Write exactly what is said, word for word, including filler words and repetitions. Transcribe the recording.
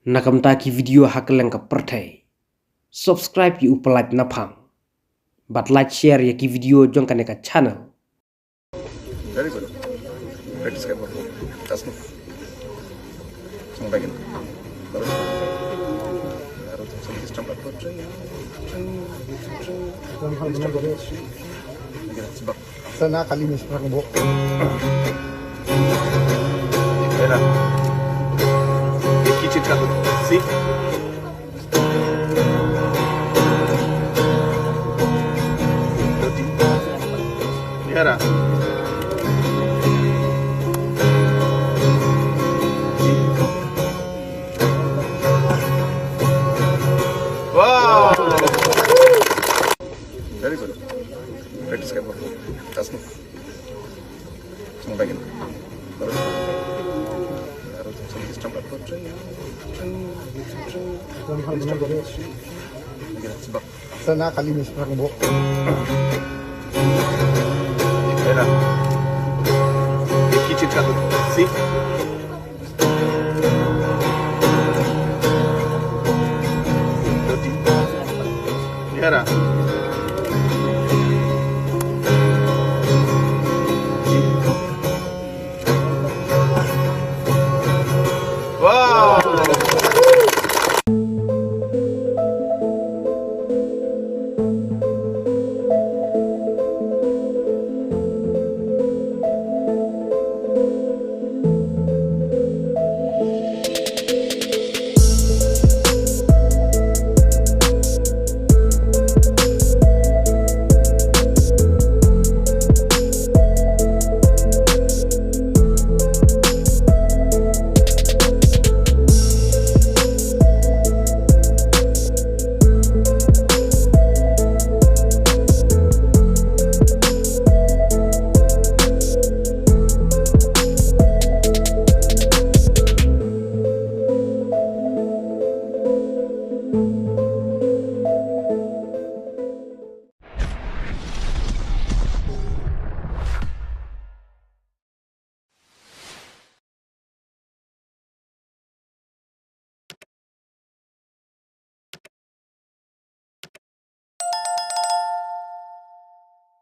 Na kom ta ki video ahkkahlwemye ke pruhe, subscribe ye u pulat na pang. Bat like, share ye ki video jong kane ka channel. Very good. Practice ke. Just move. Move again. Sana kali misprang bo. Era. Kitchen ka. See? Era. Wow. Very good. Practice ke. Just move. Move again. Sana kali misprang bo. Era. Kitchen ka. See?